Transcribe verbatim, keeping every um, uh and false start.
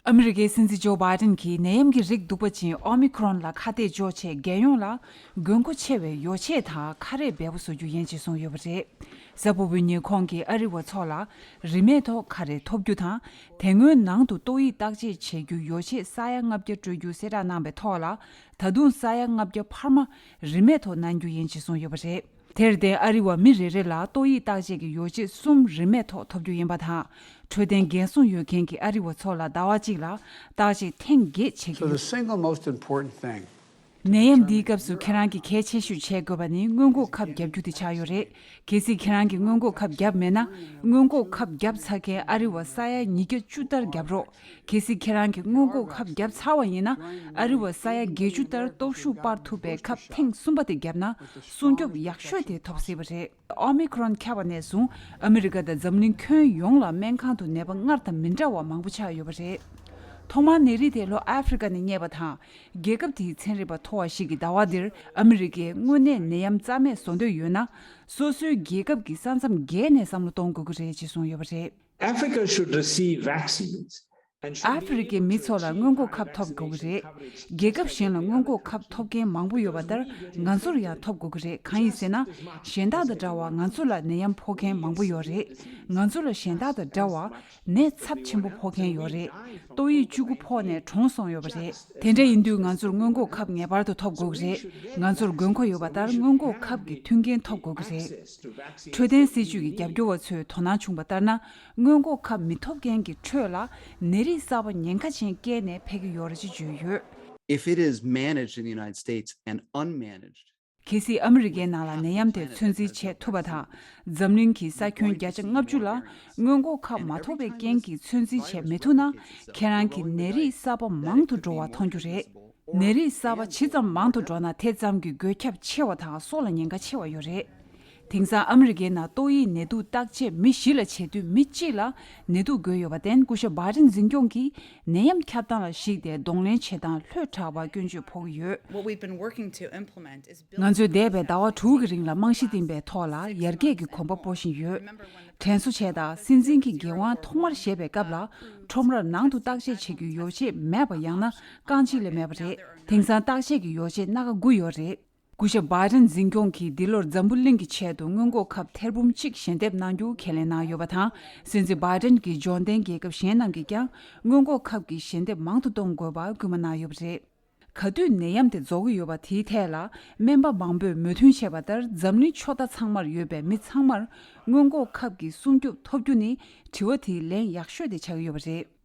ཨ་མི་རི་ཀའི་སྲིད་འཛིན་ཇོ་བྷའི་ཏན་གྱིས་ནད་ཡམས་ཀྱི་རིགས་གདུག་པ་ཅན་ཨོ་མི་ཁྲོན་ལ་ཁ་གཏད་གཅོག་ཆེད། རྒྱལ་ཡོངས་ལ་དགོས་མཁོ་ཆེ་བའི་ཡོ་བྱད་དང་ཁ་རས་འབེལ་པོ་བཟོ་རྒྱུ་ཡིན་ཅེས་གསུངས་ཡོད་པ་རེད། གཟའ་ཕུར་བུའི་ཉིན་ཁོང་གིས་ཨ་རི་བ་ཚོ་ལ་རིན་མེད་ཐོག་ཁ་རས་ཐོབ་རྒྱུ་དང་། དེ་སྔོན་ནང་དུ་ཏོག་དབྱིབས་བརྟག་དཔྱད་བྱེད་རྒྱུ་ཡོ་བྱད་ས་ཡ་ལྔ་བརྒྱ་སྤྲོད་རྒྱུ་གསལ་བསྒྲགས་གནང་བའི་ཐོག་ལ། ད་དུང་ས་ཡ་ལྔ་བརྒྱ་འཕར་མ་རིན་མེད་ཐོག་གནང་རྒྱུ་ཡིན་ཅེས་གསུངས་ཡོད་པ་རེད། དེར་བརྟེན། ཨ་རི་བ་མི་རེ་རེ་ལ་ཏོག་དབྱིབས་བརྟག་དཔྱད་ཀྱི་ཡོ་བྱད་གསུམ་རིན་མེད་ཐོག་ཐོབ་རྒྱུ་ཡིན་པ་དང་། འཕྲོད་བསྟེན་འགན་སྲུང་ཡོད་མཁན་གྱི་ཨ་རི་བ་ཚོ་ལ་ཟླ་བ་གཅིག་ལ་བརྟག་དཔྱད་ཐེངས་བརྒྱད་བྱེད་ཀྱི་So the ཡོད། single most important thing ནད་ཡམས་འདིའི་སྐབས་སུ་ཁྱེད་རང་གིས་གལ་ཆེ་ཤོས་བྱེད་དགོས་པ་ནི་སྔོན་འགོག་ཁབ་བརྒྱབ་རྒྱུ་དེ་ཆགས་ཡོད་རེད། གལ་སྲིད་ཁྱེད་རང་གིས་སྔོན་འགོག་ཁབ་བརྒྱབ་མེད་ན། སྔོན་འགོག་ཁབ་བརྒྱབ་ཚར་མཁན་ཨ་རི་བ་ས་ཡ་ཉིས་བརྒྱ་བཅུ་ལྟར་བརྒྱབ་རོགས། གལ་སྲིད་ཁྱེད་རང་གིས་སྔོན་འགོག་ཁབ་བརྒྱབ་ཚར་བ་ཡིན་ན། ཨ་རི་བ་ས་ཡ་བརྒྱད་ཅུ་ལྟར་སྟོབས་ཤུགས་སྤར་ཐུབ་པའི་ཁབ་ཐེངས་གསུམ་པ་དེ་བརྒྱབ་ན། སྲུང་སྐྱོབ་ཡག་ཤོས་དེ་ཐོབ་སྲིད་པ་རེད། ཨོ་མི་ཁྲོན་ཁྱབ་པ་ནས་བཟུང་ཨ་མི་རི་ཀ་དང་འཛམ་གླིང་ཁྱོན་ཡོངས་ལ་སྨན་ཁང་དུ་ནད་པ་སྔར་དང་མི་འདྲ་བ་མང་པོ་ཆགས་ཡོད་པ་རེད། ཐོག་མར་ནད་རིགས་དེ་ལྷོ་ཨ་ཧྥེ་རི་ཀ་ནས་རྙེད་པ་དང་། རྒྱལ་ཁབ་དེའི་ཚན་རིག་པ་མཐོ་བ་ཞིག་གིས་ཟླ་བ་འདིར་ཨ་མི་རི་ཀས་དངོས་གནས་ནད་ཡམས་རྩ་མེད་བཟོ་འདོད་ཡོད་ན། སོ་སོའི་རྒྱལ་ཁབ་ཀྱི་ས་མཚམས་བརྒལ་ནས་བསམ་བློ་གཏོང་དགོས་ཀྱི་རེད་ཅེས་གསུངས་ཡོད་པ་རེད། Africa should receive vaccines. ཨ་ཧྥེ་རི་ཀའི་མི་ཚོ་ལ་སྔོན་འགོག་ཁབ་ཐོབ་དགོས་ཀྱི་རེད། རྒྱལ་ཁབ་གཞན་ལ་སྔོན་འགོག་ཁབ་ཐོབ་མཁན་མང་པོ་ཡོད་པ་ལྟར་ང་ཚོར་ཡང་ཐོབ་དགོས་ཀྱི་རེད། གང་ཡིན་ཟེར་ན། གཞན་དག་དང་འདྲ་བར་ང་ཚོ་ལ་ནད་ཡམས་ཕོག་མཁན་མང་པོ་ཡོད་རེད། ང་ཚོ་ལ་གཞན་དག་དང་འདྲ་བར་ནད་ཚབས་ཆེན་པོ་ཕོག་མཁན་ཡོད་རེད། ཏོག་དབྱིབས་བཅུ་དགུ་ཕོག་ནས་གྲོངས་སོང་ཡོད་པ་རེད། དེ་འདྲ་ཡིན་དུས་ང་ཚོར་སྔོན་འགོག་ཁབ་ངེས་པར་དུ་ཐོབ་དགོས་ཀྱི་རེད། ང་ཚོར་དགོས་མཁོ་ཡོད་པ་ལྟར་སྔོན་འགོག་ཁབ་ཀྱི་མཐུན་རྐྱེན་ཐོབ་དགོས་ཀྱི་རེད། འཕྲོད་བསྟེན་སྲིད་ཇུས་ཀྱི་རྒྱབ་སྐྱོར་བ་ཚོས་དོ་སྣང་བྱུང་བ་ལྟར་ན། སྔོན་འགོག་ཁབ་མི་ཐོབ་མཁན་གྱི་ཁྲོད་ལ་ནད་རིགས་གསར་པ་ཉེན་ཁ་ཅན་རྐྱེན་ནས་འཕེལ་གྱི་ཡོད་རེད་ཅེས་བརྗོད་ཡོད། If it is managed in the United States and unmanaged, གལ་སྲིད་ཨ་མི་རི་ཀའི་ནང་ལ་ནད་ཡམས་དེ་ཚོད་འཛིན་བྱེད་ཐུབ་པ་དང་། འཛམ་གླིང་གི་ས་ཁྱོན་བརྒྱ་ཆ་ལྔ་བཅུ་ལ་སྔོན་འགོག་ཁབ་མ་ཐོབ་པའི་རྐྱེན་གྱིས་ཚོད་འཛིན་བྱེད་མི་ཐུབ་ན། ཁྱེད་རང་གི་ནད་རིགས་གསར་པ་མང་དུ་འགྲོ་བ་མཐོང་རྒྱུ་རེད། ནད་རིགས་གསར་པ་ཇི་ཙམ་མང་དུ་འགྲོ་ན་དེ་ཙམ་གྱིས་འགོས་ཁྱབ་ཆེ་བ་དང་སྲོག་ལ་ཉེན་ཁ་ཆེ་བ་ཡོད་རེད། དེང་སང་ཨ་མི་རི་ཀའི་ནང་ཏོག་དབྱིབས་ནད་དུག་བརྟག་དཔྱད་མི་བཞི་ལ་བྱེད་དུས་མི་གཅིག་ལ་ནད་དུག་འགོས་ཡོད་པར་བརྟེན། སྐུ་ཞབས་བྷའི་ཏན་འཛིན་སྐྱོང་གིས་ནད་ཡམས་ཁྱབ་སྟངས་ལ་གཞིགས་ཏེ་གདོང་ལེན་བྱེད་སྟངས་ལྷོད་དྲགས་པར་སྐྱོན་བརྗོད་ཕོག་གི་ཡོད། What we've been working to implement is build ང་ཚོས་འདས་པའི་ཟླ་བ་དྲུག་གི་རིང་ལ་རྨང་གཞི་བཏིང་པའི་ཐོག་ལ་ཡར་རྒྱས་ཀྱི་གོམ་པ་སྤོ་བཞིན་ཡོད། དྲན་གསོ་བྱས་དང་། སྲིད་འཛིན་གྱིས་འགན་དབང་ཐོག་མར་བཞེས་པའི་སྐབས་ལ། ཁྲོམ་རར་ནང་དུ་བརྟག་དཔྱད་བྱེད་རྒྱུའི་ཡོ་བྱད་མེད་པ་ཡང་ན་རྐང་གཅིག་ལས་མེད་པ་རེད། དེང་སང་བརྟག་དཔྱད་ཀྱི་ཡོ་བྱད་སྣ་ཁ་དགུ་ཡོད་རེད། སྐུ་ཞབས་བྷའི་ཏན་འཛིན་སྐྱོང་གིས་འདི་ལོར་འཛམ་བུ་གླིང་གི་ཆེད་དུ་སྔོན་འགོག་ཁབ་ཐེར་འབུམ་གཅིག་ཞལ་འདེབས་གནང་རྒྱུ་ཁས་ལེན་གནང་ཡོད་པ་དང་། སྲིད་འཛིན་བྷའི་ཏན་གྱིས་འབྱོར་ལྡན་རྒྱལ་ཁབ་གཞན་རྣམས་ཀྱིས་ཀྱང་སྔོན་འགོག་ཁབ་ཀྱི་ཞལ་འདེབས་མང་དུ་གཏོང་དགོས་པར་སྐུལ་མ་གནང་ཡོད་པ་རེད། ག་དུས་ནད་ཡམས་དེ་རྫོགས་ཀྱི་ཡོད་པ་དེའི་ཐད་ལ། སྨན་པ་མང་པོས་མོས་མཐུན་བྱས་པ་ལྟར། འཛམ་གླིང་ཕྱོགས་མཐའ་ཚང་མར་ཡོད་པའི་མི་ཚང་མར་སྔོན་འགོག་ཁབ་ཀྱི་སྲུང་སྐྱོབ་ཐོབ་རྒྱུ་ནི་དྲི་བ་དེའི་ལན་ཡག་ཤོས་དེ་ཆགས་ཀྱི་ཡོད་པ་རེད།